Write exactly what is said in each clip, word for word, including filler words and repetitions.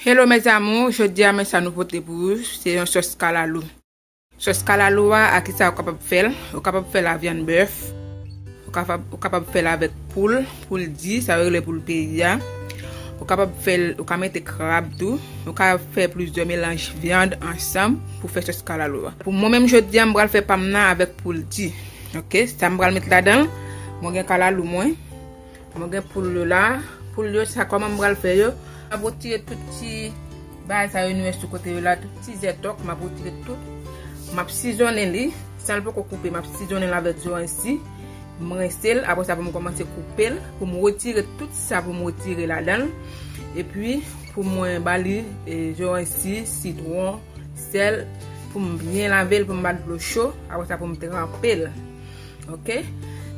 Hello mes amours, jodi a men sa nou pote pou ou, se yon sòs kalalou. Sòs kalalou a, a kisa ou kapab fè l? Ou kapab fè l a vyann bèf, ou kapab, ou kapab fè l avèk poul, poul di, sa yo rele poul peyi a. Ou kapab fè l, ou ka mete krab tou. Ou ka fè plizyè melanj vyann ansanm pou fè sòs kalalou a. Pou mwen menm jodi a, m pral fè pa m nan avèk poul di. Ok, sa m pral met ladan l, mwen gen kalalou mwen. Mwen gen poul yo la. Poul yo, sa kòman m pral fè yo? M ap retire tout ti bagay sa yo nou wè sou kote yo la, tout ti zètòk, m ap retire tout. M ap sizonnen li, san l poko koupe, m ap sizonnen l avèk zoranj si. M rense l, apre sa pou m kòmanse koupe l, pou m retire tout sa pou m retire ladan l. Epi, pou mwen ba li, e, zoranj si, sitwon, sèl, pou m byen lave l, pou m ba l dlo cho, apre sa pou m tranpe l. Ok?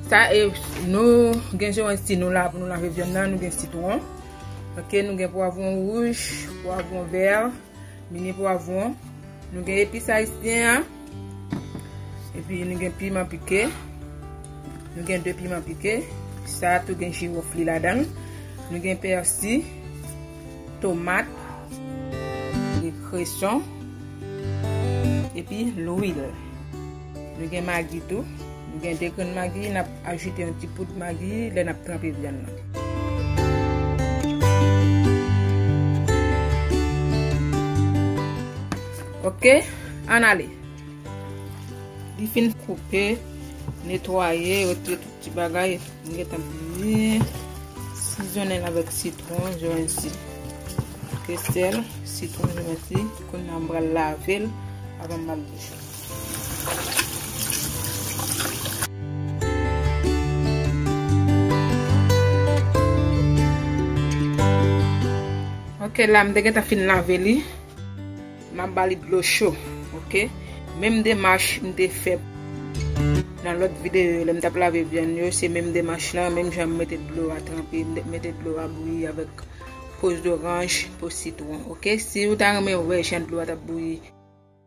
Sa e, nou gen zoranj si nou la pou nou lave vyann nan, nou gen sitwon. Ok, nou gen pwavwon wouj, pwavwon vè, mini pwavwon. Nou gen epis ayisyen an. Epi nou gen piman pike. Nou gen de piman pike. Sa tou gen jiwòf li ladan l. Nou gen pèsi, tomat, e kreson, epi lwil. Nou gen magi tou. Nou gen de grenn magi, n ap ajoute yon ti poud magi lè n ap tranpe vyann nan. Ok, ann ale. Li fin koupe, netwaye, retire tout ti bagay. M gentan byen sizonnen l avèk sitwon, zoranj si. Ke sèl, sitwon, zoranj si. Kounye a m pral lave l avan m ba l dlo cho. Ok, la m te gentan fin lave li. M ap ba li dlo cho, ok? Menm demach m te fè nan lòt videyo yo, lè m t ap lave vyann yo, se menm demach lan, menm jan m mete dlo a tranpe, m te mete dlo a bouyi avèk po zoranj, po sitwon, ok? Si ou ta renmen wè jan dlo a t ap bouyi,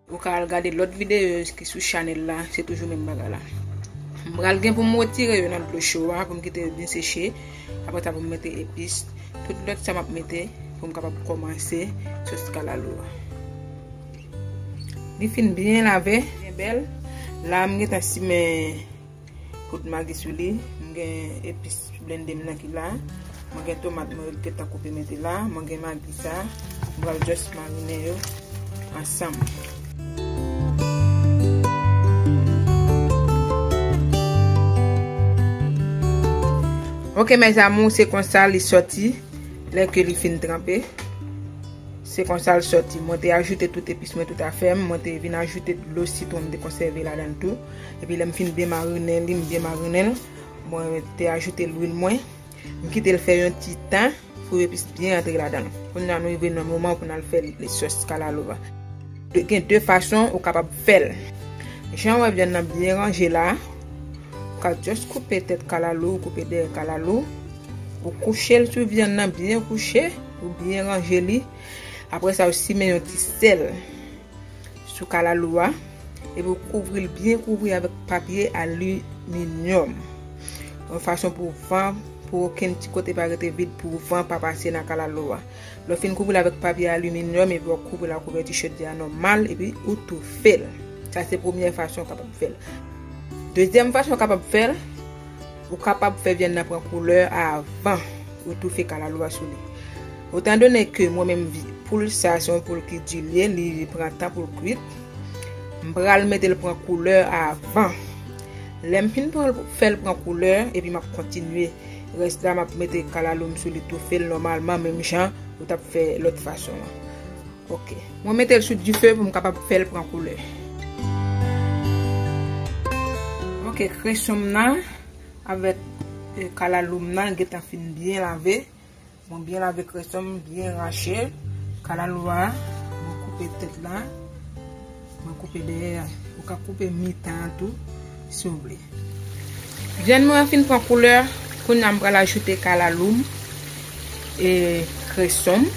ou ka al gade lòt videyo ki sou chanèl la, se toujou menm bagay la. M pral gen pou m retire yo nan dlo cho a, pou m kite yo byen seche. Apre sa, pou m mete epis, tout lòt sa m ap mete pou m kapab kòmanse sòs kalalou a. Li fin byen lave, byen bèl. La, m gentan simen poud magi sou li. M gen epis blende m nan ki la. Mwen gen tomat mwen gentan koupe mete la. Mwen gen magi sa. M pral just marinen yo ansanm. Ok, mes amours, se konsa li sòti lè ke li fin tranpe. Se konsa l sòti. Mwen te ajoute tout epis mwen, tout afè m. Mwen te vin ajoute dlo sitwon m te konsève ladan l tou. Epi lè m fin byen marinen li, m byen marinen l, mwen te ajoute lwil mwen. M kite l fè yon ti tan pou epis byen antre ladan l. Kounye a nou rive nan moman pou n al fè sòs kalalou a. Gen de fason ou kapab fè l. Jan w wè vyann nan byen ranje la, ou ka just koupe tèt kalalou, koupe dèyè kalalou. Ou kouche l sou vyann nan byen kouche, ou byen ranje li. Apre sa, ou simen yon ti sèl sou kalalou a, epi ou kouvri l byen kouvri avèk papye aliminyòm. Yon fason pou van, pou okenn ti kote pa rete vid, pou van pa pase nan kalalou a. Lè w fin kouvri l avèk papye aliminyòm, epi w ap kouvri l ak kouvèti chodyè a nòmal, epi ou toufe l. Sa se premyè fason w kapab fè l. Dezyèm fason w kapab fè l, ou kapab fè vyann nan pran koulè avan ou toufe kalalou a sou li. Etandone ke mwen menm vi-, poul sa se yon poul ki di l ye, li pran tan pou l kwit. M pral mete l pran koulè avan. Lè m fin pran, fè l pran koulè, epi m ap kontinye. Rès la, m ap mete kalalou m sou li, toufe l nòmalman, menm jan ou t ap fè lòt fason an. Ok. Mwen mete l sou dife pou m kapab fè l pran koulè. Ok, kreson m nan avèk, eh, kalalou m nan gentan fin byen lave. Mwen byen lave kreson m, byen rache. Kalalou a, mwen koupe tèt la. Mwen koupe dèyè a. Ou ka koupe mitan an tou, si w vle. Vyann mwen an fin pran koulè, kounye a m pral ajoute kalalou m e kreson m.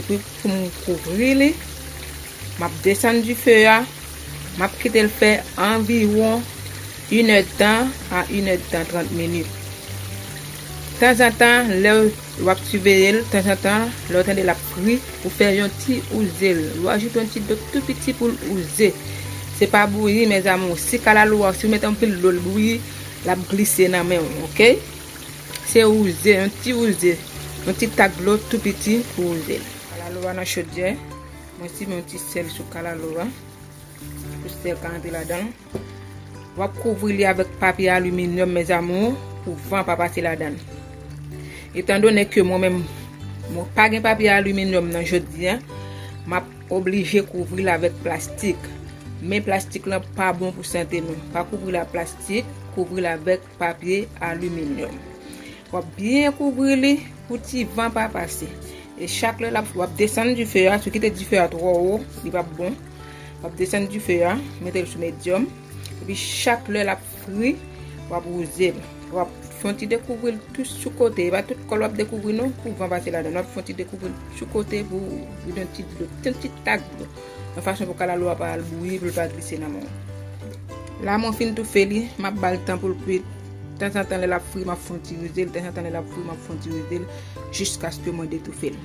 Epi pou m kouvri li, m ap desann dife a, m ap kite l fè anviwon inèdtan a inèdtan trant minit. Tanzantan, lè w ap siveye l, tanzantan, lè w tande l ap fri, ou fè yon ti wouze l. Ou ajoute yon ti dlo tou piti pou l wouze. Se pa bouyi, mezanmi. Si kalalou a, si w mete anpil dlo, l bouyi, l ap glise nan men w, oke? Se wouze, yon ti wouze, yon ti tak dlo tou piti pou wouze l. Kalalou a nan chodyè, mwen simen yon ti sèl sou kalalou a, pou sèl ka antre ladan l. W ap kouvri li avèk papye aliminyòm, mes amours, pou van pa pase ladan l. Etandone ke mwen menm, mwen pa gen papye aliminyòm nan jodi a, m ap oblije kouvri l avèk plastik. Men plastik lan pa bon pou sante nou. Pa kouvri l ak plastik, kouvri l avèk papye aliminyòm. W ap byen kouvri li pou ti van pa pase. E chak lè l ap, w ap desann dife a, si w kite dife a twò wo, li p ap bon. W ap desann dife a, mete l sou medyòm. Epi chak lè l ap fri, w ap wouze l. W ap fè yon ti dekouvri l tou sou kote. E pa tout kò l w ap dekouvri non, pou van pase ladan l. W ap fè yon ti dekouvri l sou kote pou li gen yon ti dlo, yon ti tak dlo. Yon fason pou kalalou a pa al bouyi, pou l pa glise nan men w. La, mwen fin toufe li, m ap ba l tan pou l kwit. Tanzantan, lè l ap fri, m ap fè yon ti wouze l. Tanzantan, lè l ap fri, m ap fè yon ti wouze l. Jiskaske mwen detoufe l.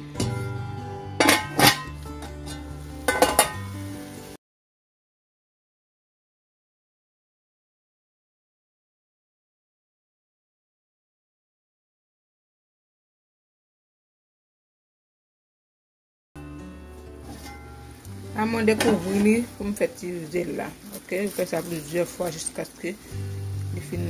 La mwen dekouvri li pou m fè ti wouze l la. Oke, ou fè sa plizyè fwa jiskaske li fin.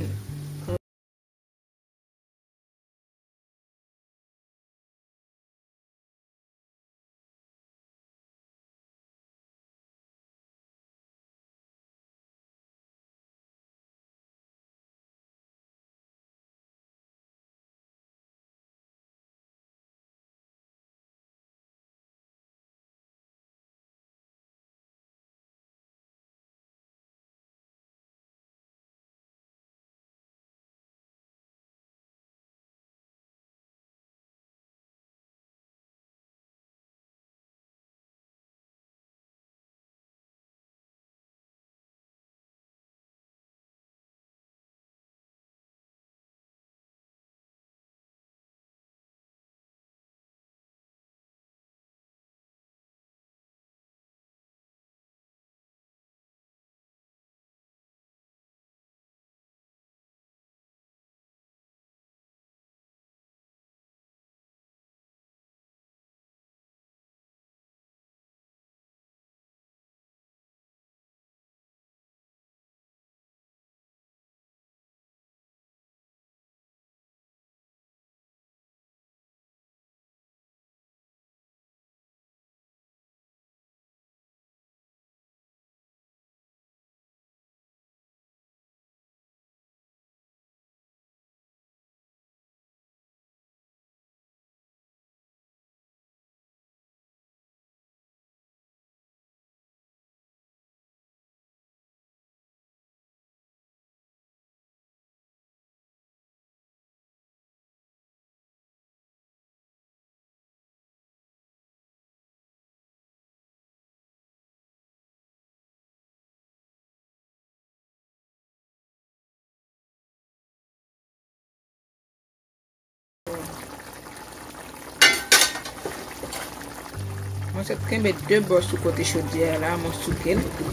Mwen sot kenbe de bò sou kote chodyè a la, mwen souke l pou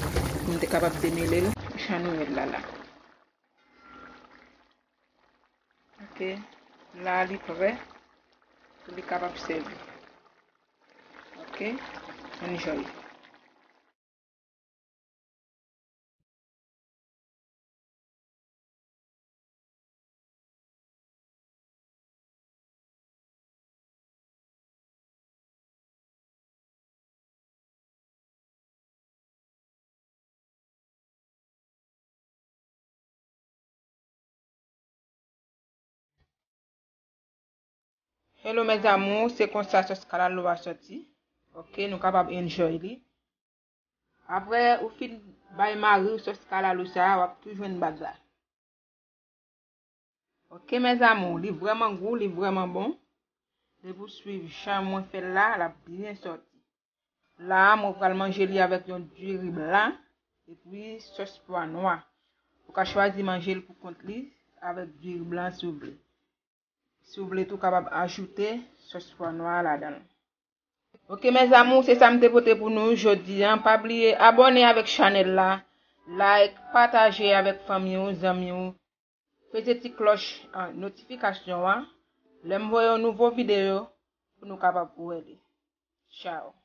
m te kapab demele l jan nou wè l la la. Oke, la li prè pou li kapab sèvi. Oke, enjoy. Hello mes amours, se konsa sòs kalalou a sòti. Oke, nou kapab enjoy li. Apre ou fin bay mari w sòs kalalou sa a, w ap tou jwenn bag la. Oke mes amours, li vrèman gou, li vrèman bon. Depi w swiv jan mwen fè l la, l ap byen sòti. La a, mwen pral manje li avèk yon diri blan epi sòs pwa nwa. Ou ka chwazi manje l pou kont li avèk diri blan si w vle. Si w vle tou, w kapab ajoute sòs pwa nwa a ladan l. Ok, mes amours, se sa m te pote pou nou jodi a. Pa bliye abòne avèk chanèl la, like, pataje avèk fanmi w, zanmi w. Peze ti klòch an notifikasyon an. Lè m voye yon nouvo videyo, pou nou kapab wè li. Tchao.